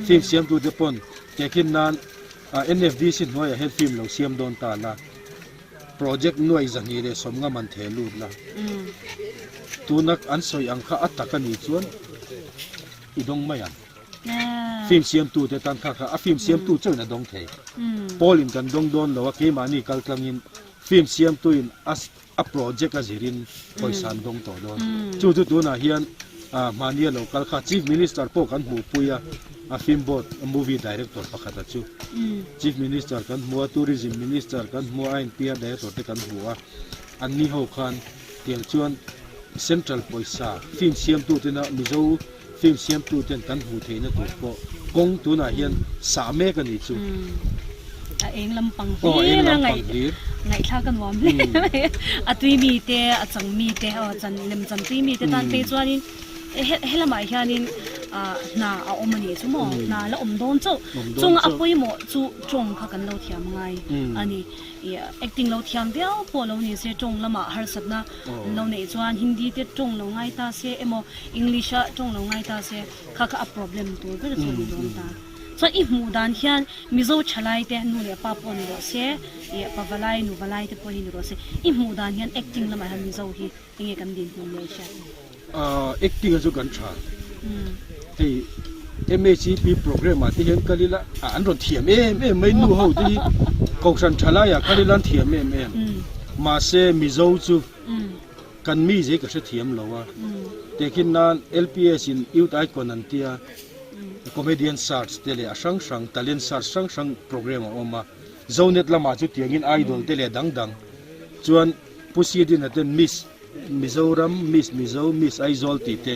Film siamtute pawn tehkhin nan NFDC hnuaiah hian film lo siam dawn ta la. Project nuai 250 man theh lut la. Tuna an sawi ang kha a tak a nih chuan i dawng mai ang. Film siamtu te tan kha kha a film siamtu chauhin a dawng thei. Pawl in kan dawng dawn lo a keimahni kal tlangin film siamtu in a a project a zirin pawisa an dawng tawh dawn. Chu chu tunah hian hmahni a lo kal kha Chief Minister pawh kan hmuhpui a, a film board movie director pakhat a chu. Chief Minister kan hmu a, Tourism Minister kan hmu a, INPR Director te kan hmu a, an ni ho khan tiang chuan Central pawisa film siamtu tena Mizo film siamtu ten kan hmuh theihna tur pawh kawng tunah hian sah mek a nih chu. A eng lampang hlir a ngaihthlak a nuam hle mai. A tui mi te, a chang mi te, aw chan lem chan tui mi te tan phei chuanin He lamah hianin hna a awm a nih chu maw? Hna la awm dawn chauh. Chung a pawimawh chu tawng kha kan lo thiam ngai a ni. Acting lo thiam viau pawh lo ni se tawng lamah harsatna an lo neih chuan Hindi te tawng lo ngai ta se emaw English a tawng lo ngai ta se kha kha a problem tur ber chu a ni dawn ta. Chuan i hmuh dan hian Mizo thalai te nu leh pa pawh ni rawh se, pa valai nu valai te pawh hi ni rawh se, i hmuh dan hian acting lamah hian Mizo hi Enge kan dinhmun leh hriat ni? Ahh acting a chu kan tha. Hei MHEP program ah te hian kal ila ah an rawn thiam em em mai nu ho te hi kohhran tha lai ah kal ila an thiam em em. Mahse Mizo chu kan mi zai ka hrethiam lo a. Tehkhin nan LPS in Youth Icon an tia comedian search te leh a hrang hrang talent search hrang hrang program a awm a. Zonet lamah chu tiangin idol te leh dang dang chuan Pu Sidina ten Miss Mizoram, Miss Mizo, Miss Aizawl tih te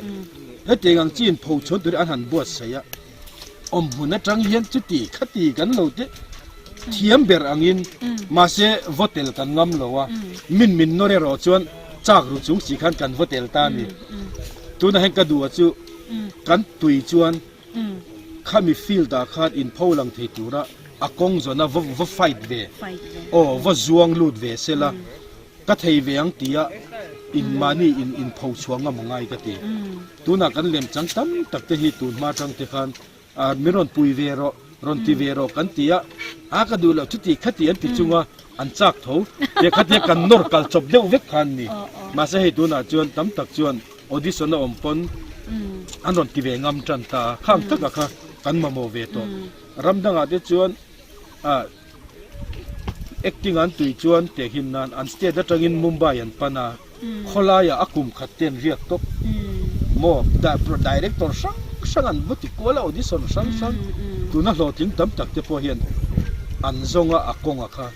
hetiang ang chi in pho chhuan turin an han buatsaih a, awmhmun atang hian chuti khati kan lo te thiam ber angin mahse votel kan ngam lo a, min min nawr erawh chuan chak ru chung si khan kan votel ta a ni. Tunah hian ka duh a chu kan tui chuan Khami field ah khan in pho lang thei tura a kawng zawna va va fight ve aw va zuang lut ve sela ka thei ve ang tia in mahni in in pho chhuah ngam a ngai ka ti. Tunah kan lem chang tam tak te hi tun hma tang te khan min rawn pui ve rawh rawn ti ve rawh kan ti a, a ka duh loh chuti khati an ti chunga an chak tho te khatia kan nawr kal chawp deuh vek khan ni. Mahse hei tunah chuan tam tak chuan Audition a awm pawn an rawn ti ve ngam tan ta a, khang taka kha kan mamawh ve tawh. Ram dangah te chuan ah acting an tui chuan tehhin nan an state atangin Mumbai an pan a, khawlaiah a kum khat te an riak tawp maw director hrang hrang an va ti kual a audition hrang hrang tuna hlawhtling tam tak te pawh hian an zawng a a kawnga kha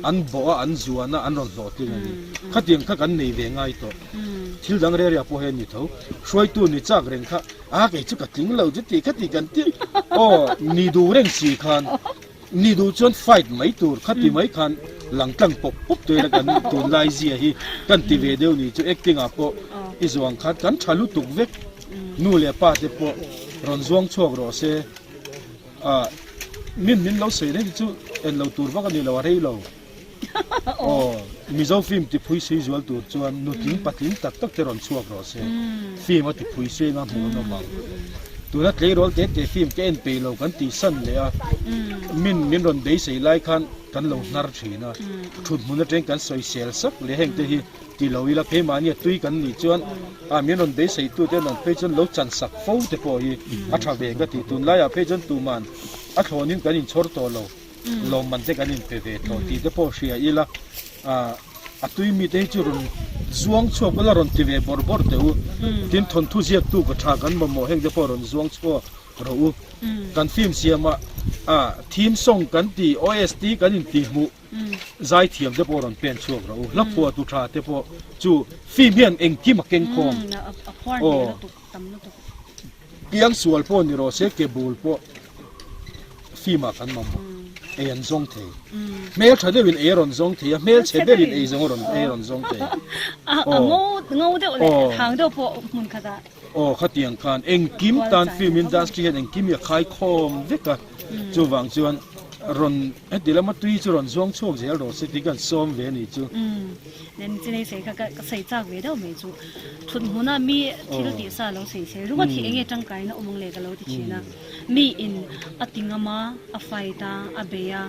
an bawh a an zuan a an rawn hlawhtling a ni. Khatiang kha kan nei ve ngai tawh. Thil dang reh reh pawh hi a ni tho. Hruaitu ni chak reng kha a kei chu ka tling lo chu tih kha tih kan ti aw ni duh reng si khan ni duh chuan fight mai tur kha ti mai khan lang tlang pawp pawp tur ila kan tunlai zia hi kan ti ve deuh ni chu acting ah pawh i zuang khan kan tha lutuk vek nu leh pa te pawh rawn zuang chhuak rawh se ah min min lo sawi reng chu en lo tur vak a ni lo a rei lo. Aw, Mizo film ti phui sui zual tur chuan nutling patling tak tak te rawn chhuak rawh se. Film a ti phui sui anga hmuh an awm ang. Tuna tleirawl te te film ka en peih lo kan tih san leh a, min min rawn beisei lai khan kan lo hnar thin a, thut hmun atang kan sawi sel sak leh heng te hi ti lo ila keimahnia tui kan nih chuan a min rawn beisei tu te an phei chuan lo chan sak fo te pawh hi a tha ve ka ti. Tunlaiah phei chuan tuman a thlawnin kan inchhawr tawh lo. Lawmman te kan inpe ve tawh tih te pawh hria ila, a tui mite hi chu rawn zuang chhuak ula rawn ti ve bawrh bawrh teh u. Tin, thawnthu ziaktu ka tha kan mamawh heng te pawh rawn zuang chhuak. rawh u. Kan film siama theme song kan tih OST kan intihhmuh zaithiam te pawh rawn pen chhuak rawh u. Hla phuahtu tha te pawh chu film hian engkim a keng khawm. Aw piang sual pawh ni rawh se ke bul pawh film ah kan mamawh ei an zawng thei. Hmel tha deuhin ei a rawn zawng thei a, hmel chhe berin ei zawng a rawn ei a rawn zawng thei. Aw Aw Aw khatiang khan engkim tan film industry hian engkim hi a khaikhawm vek a, chuvang chuan rawn heti lama tui chu rawn zuang chhuak zel rawh se tih kan sawm ve a nih chu. Umm nen chinei sei kha ka sei chak ve deuh mai chu thut hmuna mi thil tih sa lo sei sei ringawt hi enge tangkaina awm ang le ka lo ti thin a, mi in a ti ngam a, a fight a, a bei a,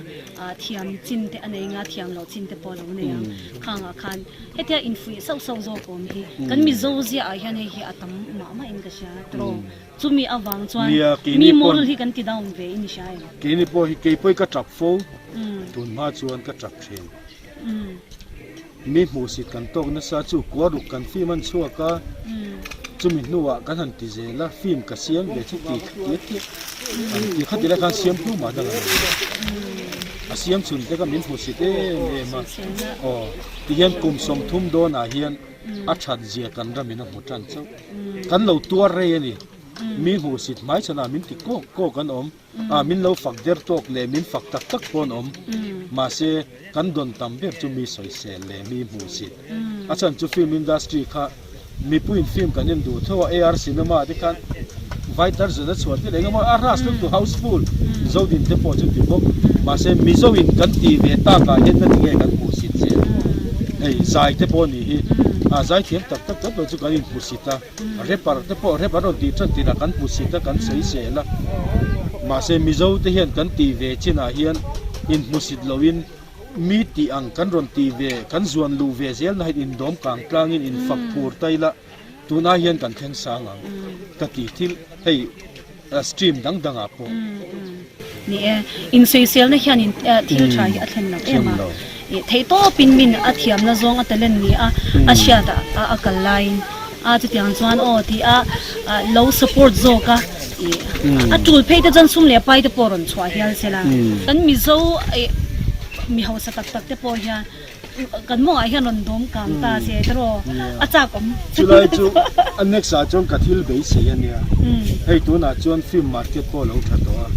thiam chin te a nei nga thiam loh chin te pawh a lo nei ang khangah khan Hetia infuih sauh sauh zawk awm hi kan Mizo ziah ah hian hei hi a tam mah mah in ka hria tiraw? Chumi avang chuan mi moral hi kan ti down ve in i hria em? Keini pawh hi kei pawh hi ka tap fo, tun hma chuan ka tap thin. Mi hmuhsit kan tawk nasa chu kuaruk kan film an chhuak a, chumi hnuah kan han ti zel a, film ka siam ve chu ti ti an ti khati lai khan siam hnu mah dang a ni. A siam chhun te kha min hmuhsit em em a, aw. Tihian kum 30 dawnah hian a that zia kan ramin a hmu tan chauh. Kan lo tuar rei a ni. Mi hmuhsit hmaichhanah min ti kawk kawk an awm. A, min lo fak der tawk leh min fak tak tak pawh an awm. Mahse, kan dawn tam ber chu mi sawisel leh mi hmuhsit. A chhan chu film industry kha Mipuiin film kan en duh tho a, AR cinema te khan vai tarzen a chhuah tir engemaw a ras lutuk house full Zodin te pawh chu ti bawk. Mahse Mizo in kan tih ve tak ah hian nati nge kan hmuhsit zel. Hei zai te pawh nih hi a zai thiam tak tak tak lo chu kan inhmuhsit a, rapper te pawh rap an rawn tih tan tirh ah kan hmuhsit a kan sawisel a. Mahse Mizo te hian kan tih ve chin ah hian inhmuhsit lo in Mi tih ang kan rawn tih ve, kan zuan luh ve zel na hian indawm kang tlangin infak phur ta ila, tunah hian kan thleng sang ang ka ti thil hei stream dang dangah pawh. Ni e, insawiselna hianin thil tha hi a thlen lo em a, theihtawpin min a thiamna zawng a talent ni a a hriat a a kal laiin a chutiang chuan aw tih a lo support zawk a a tul phei te chuan sum leh pai te pawh rawn chhuah hial se la kan Mizo mi hausa tak tak te pawh hian kan mawngah hian rawn dawm kang ta se tiraw a chak awm. Chulai chu a next ah chuan ka thil beisei a nia hei tunah chuan film market pawh a lo tha tawh a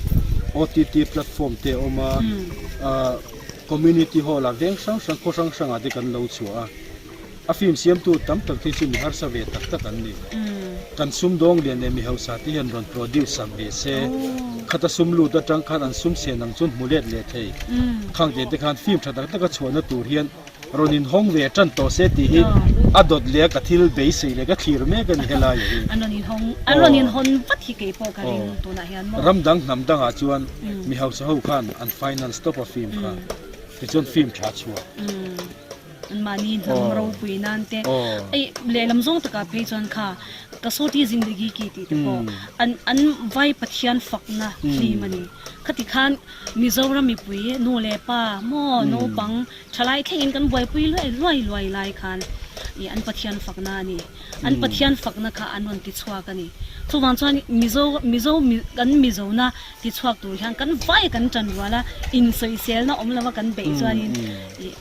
OTT platform te a awm a community hall ah veng hrang hrang khaw hrang hrang ah te kan lo chhuah a. A film siamtu tam tak te chu mi harsa ve tak tak an ni. Kan sumdawng lian leh mi hausa te hian rawn produce sak ve se. Khata sum lut atang khan an sum sen ang chuan hmu let leh thei. Khang te te khan film tha tak taka chhuahna tur hian rawn inhawng ve tan tawh se tih hi a dawt leh a ka thil beisei leh ka thlir mek a ni helai ah hi. An rawn inhawng an rawn inhawn vat hi kei pawh ka ring tunah hian maw. Ram dang hnam dangah chuan mi hausa ho khan an finance tawp a film kha. Tichuan film tha chhuah. Anmahni hnam ropui nan te ei lehlam zawng takah phei chuan kha Kasauti Zindagi Ki tih te pawh an an vai Pathian fakna film a ni. Khati khan Mizoram mipui nu leh pa maw naupang thalai thlengin kan buaipui luai luai luai lai khan ih an Pathian fakna a ni. An Pathian fakna kha an rawn ti chhuak a ni. Chuvang chuan Mizo Mizo kan Mizona ti chhuak tur hian kan vai kan tan rual a, insawiselna awm lova kan beih chuanin ih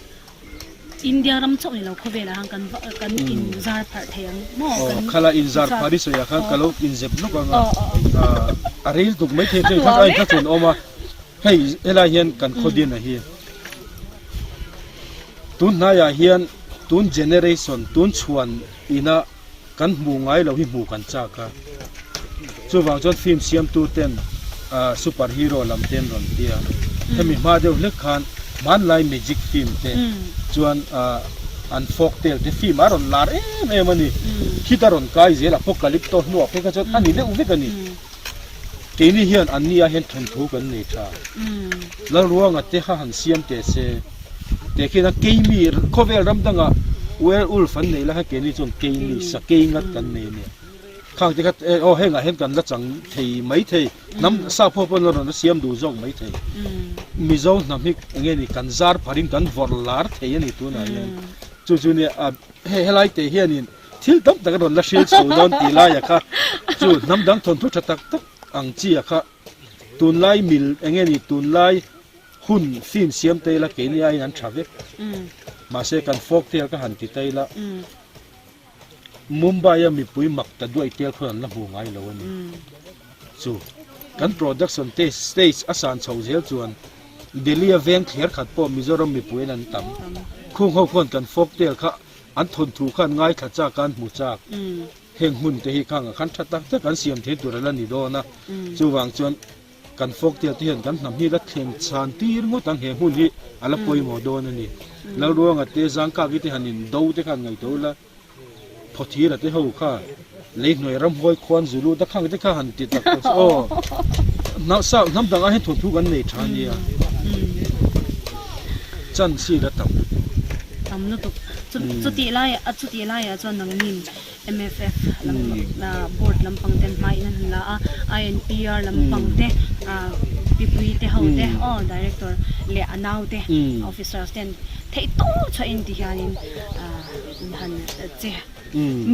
India ram chauh ni lo khawvelah khan kan kan in zar pharh thei ang maw kan Aw khala in zar pharh i sawi ah khan ka lo in zep lawk ang a a rel tuk mai thei thei kha a in kha chun awm a hei helai hian kan khaw din a hi tun hnaiah hian tun generation tun chhuan ina Kan hmuh ngai lo hi hmuh kan chak a, chuvang chuan film siamtu ten super hero lam te an rawn ti a, hemi hma deuh hlek khan hmanlai magic film te chuan an folk tale te film a rawn lar em em a ni, khit a rawn kai zel apocalypto hnuah phei kha chuan a ni deuh vek a ni, keini hian an ni ah hian thawnthu kan nei tha, Lalruanga te kha han siam teh se. Tehkhin a keimi khawvel ram dangah werewolf an neih lai kha keini chuan keimi sakei ngat kan nei a nia. Khang te kha aw hengah hian kan la chang thei mai thei hnam sap ho pawn a rawn la siam duh zawk mai thei. Mizo hnam hi eng nge ni kan zar pharin kan vawrh lar thei a ni tunah hian. Chu chu nia hei helai te hianin thil tam tak a rawn la hrilh chho dawn tih laia kha chu hnam dang thawnthu tha tak tak. ang chi a kha tunlai mil eng nge ni tunlai hun film siam te ila keini aiin an tha vek. Mahse kan folk tale ka han ti ta ila Mumbai a mipui mak ta duaih tel khawn an la hmu ngai lo a ni. Chu kan production te stage a san chho zel chuan Delhi a veng thler khat pawh Mizoram mipui an an tam. Khung ho khawn kan folk tale kha an thawnthu khan ngaithla chak a an hmu chak. Heng hmun te hi khangah khan tha tak tak an siam thei tur a la ni dawn a, chuvang chuan kan folktale te hian kan hnam hi la thleng chhan tir ngawt ang he hmun hi a la pawimawh dawn a ni. Lalruanga te Zangkaki te han in do te khan ngaihtuah ula, Phawthira te ho kha lei hnuai ramhuai khuan Zulu te khang te kha han ti tak tak aw hnam dangah hian thawnthu kan nei tha nia chan si la tam lutuk. Tam lutuk. Chutih lai chutih laiah chuan nangnin MFF lam board lampang ten hma in an han la a, INPR lampang te mipui te ho te aw director leh a nau te officers ten theih tawp chhuah in ti hianin in han che.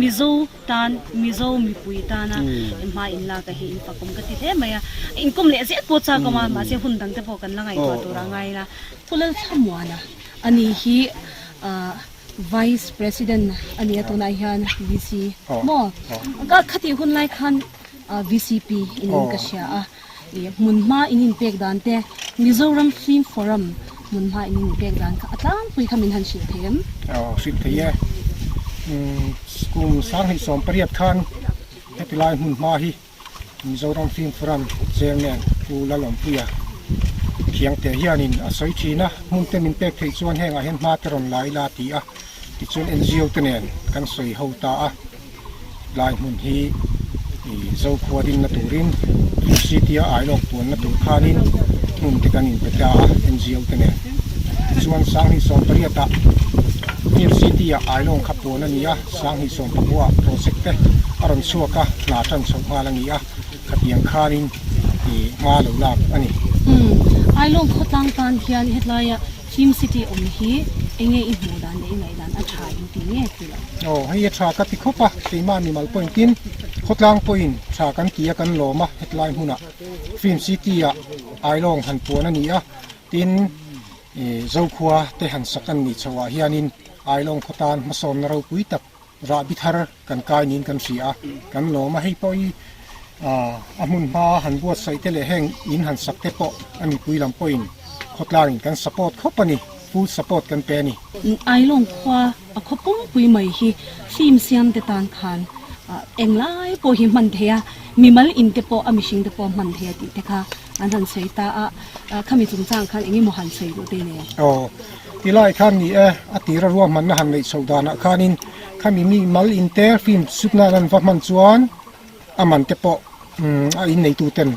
Mizo tan, Mizo mipui tana hma in lak a hi in fakawm ka ti hle mai a. Inkawm leh zel pawh chak awm a, mahse hun dang te pawh kan la ngaihtuah tur a ngai la. Pu Lalthlamuana a ni hi Vice President a ni a tunah hian VC maw? Ka khatih hun lai khan VCP in in ka hria a, hmun hma in inpek dan te Mizoram Film Forum hmun hma in inpek dan kha a tlangpui kha min han hrilh thei em? Aw hrilh thei e. Kum 2018 khan heti lai hmun hma hi Mizoram Film Forum Chairman Pu Lalawmpuia Khiangte hianin a sawi thin a, hmun te min pek theih chuan hengah hian hma te rawn la ila ti a, tichuan NGO te nen kan sawi ho ta a, lai hmun hi Zokhua dinna turin Film City a ailawk puanna tur khanin hmun te kan inpe ta a NGO te nen. Tichuan 2018 ah Film City ah ailawng kha puan a ni a. 2019 project te a rawn chhuak a, hna tan chhoh nghal a ni a, khatiang khanin ih hma lo lak a ni. Umm, Ailawng khawtlang tan hian hetlaia Film City awm hi enge i hmuh dan leh i ngaih dan a tha in ti nge ti lo? Aw, hei a tha ka ti khawp a, keimah mimal point in khawtlang pawhin tha kan ti a kan lawm a, hetlai hmunah Film City ah Ailawng han puan a ni a, tin ih Zokhua te han sak an nih chhoh ah hianin Ailawng khaw tan hmasawnna ropui tak rahbi thar kan kai niin kan hria a, kan lawm a, hei pawh hi a hmun hma han buatsaih te leh heng in han sak te pawh a mipui lam pawhin khawtlangin kan support khawp a ni, full support kan pe a ni. Ailawng khua a khaw pumpui mai hi film siam te tan khan englai pawh hi hman thei a, mimal in te pawh a mihring te pawh hman thei a tih te kha an han sawi ta a, khami chungchang khan engemaw han sawi duh te nei? Aw. Tilai khan ni e, a tira ruahmanna han neih chhoh danah khanin khami mi mal inte film sut nan an va hman chuan a man te pawh a inneitu ten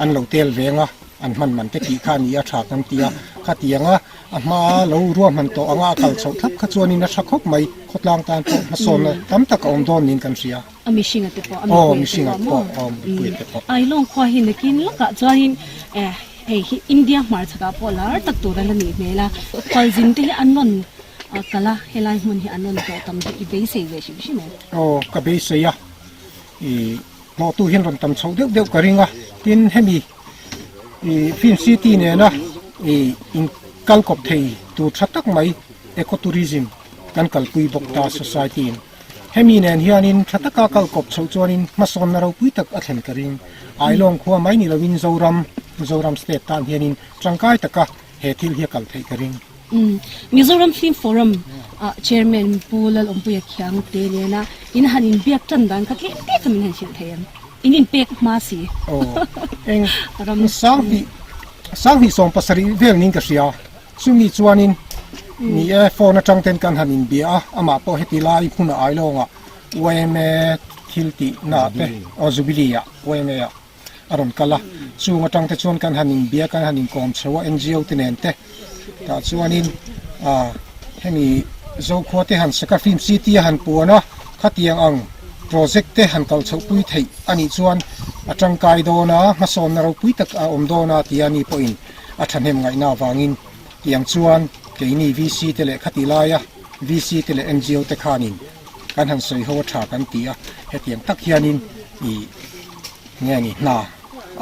an lo tel veng a, an hman man te tih kha a ni a tha kan ti a, khatiang a a hma lo ruahman tawh anga a kal chhoh thlap kha chuanin a tha khawp mai, khawtlang tan pawh hmasawnna tam tak a awm dawn niin kan hria. A mihringa te pawh, a mipuia te pawh maw? Ailawng khua hi nakin lawkah chuanin hei hi India hmarchhakah pawh lar tak tur a la nih hmel a, khualzin te hi an rawn kal a, helai hmun hi an rawn tlawh tam hi i beisei ve hrim hrim em? Aw, ka beisei a, i tlawhtu hian rawn tam chhoh deuh deuh ka ring a, tin hemi i Film City nena i inkal kawp thei tur tha tak mai Eco Tourism kan kalpui bawk ta Society in. Hemi nen hianin tha taka kal kawp chhoh chuanin hmasawnna ropui tak a thlen ka ring. Ailawng khua mai ni loin Zoram, Mizoram State tan hianin tangkai taka he thil hi a kal theih ka ring. Mizoram Film Forum ah Chairman Pu Lalawmpuia Khiangte nena in han inbiak tan dan kha tlem te kha min han hrilh thei em? In inpek hma si. Aw, eng 20 27 vel niin ka hria. Chumi chuanin ni e, phone atang ten kan han inbia a, amah pawh heti lai hmunah Ailawngah yma thil tihna ah te, aw Jubilee ah yma ah a rawn kal a, chung atang te chuan kan han inbia, kan han inkawm chho a NGO te nen te, tah chuanin ah hemi Zokhua te han saka Film City a han puan a, khatiang ang project te han kal chhohpui theih anih chuan a tangkai dawn a, hmasawnna ropui tak a awm dawn a tia ni pawhin A thahnem ngaihna avangin tiang chuan keini VC te leh khati laia VC te leh NGO te khanin kan han sawi ho a tha kan ti a, hetiang tak hianin ih nge ni hna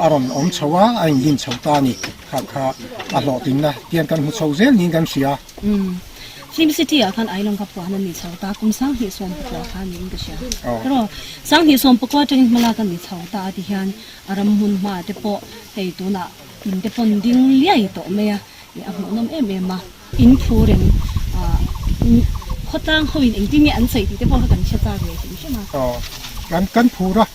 a rawn awm chho a, a inlin chho ta a ni. Kha kha a hlawhtlinna tian kan hmu chho zel niin kan hria. Film City ah khan Ailawng ka puan a ni chho ta, kum 2019 kha niin ka hria. Erawh 2019 atangin hmalak a ni chho ta a ti hian a ram hmun hma te pawh hei tunah in te pawn ding liai tawh mai a, a hmuhnawm em em a. In thu reng khawtlang ho in engtin nge an sawi tih te pawh kha kan hre chak ve hrim hrim a. Aw, kan kan phur a,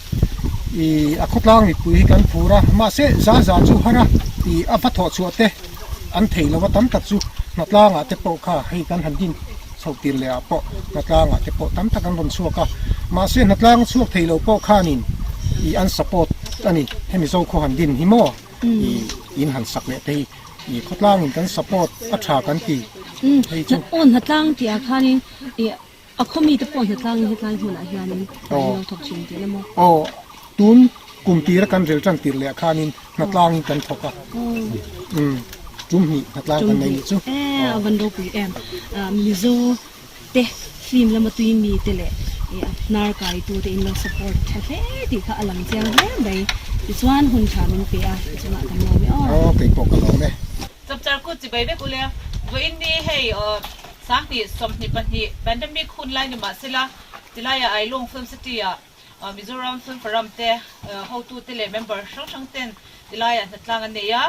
ih a khawtlang mipui hi kan phur a, mahse za za chu har a, ih a va thawh chhuah te an thei lo a tam tak chu hnatlang ah te pawh kha hei kan han din chhoh tir leh ah pawh hnatlang ah te pawh tam tak an rawn chhuak a, mahse hnatlang chhuak thei lo pawh khanin ih an support a ni, hemi Zokhaw han din hi maw ih in han sak leh te hi. I khawtlangin kan support a tha kan ti hei chu. Aw hnatlang tih ah khanin i a khaw mite pawh hnatlangin hetlai hmunah hianin an lo thawk thin tih na maw? Aw tun kum tira kan rel tan tir leh ah khanin hnatlangin kan thawk a. Umm tum hnih hnatlang kan nei nih chu. E a van ropui em. Mizo te film lama tui mi te leh a hnar kai tu te in lo support tha hle tih kha a lang chiang hle mai tichuan hun tha min pe a i chungah kan lawm e aw. Aw kei pawh ka lawm e. Chapchar kut chi bai vek ule vawiin ni hei 2022 pandemic hun lai ni mahsela tilaiah Ailawng Film City ah Mizoram Film Forum te hotu te leh member hrang hrang ten tilaiah hnatlang an nei a.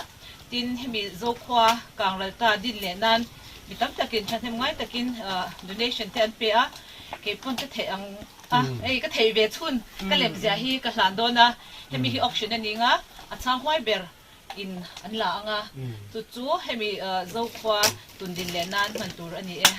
Tin, hemi Zokhua kangral ta din leh nan mi tam takin thahnem ngai takin donation te an pe a, kei pawn ka theih ang a, hei ka theih ve chhun ka lem ziah hi ka hlan dawn a, hemi hi auction a ni nga, a chhang huai ber in an la ang a, chu chu hemi Zokhua tun din leh nan hman tur a ni e.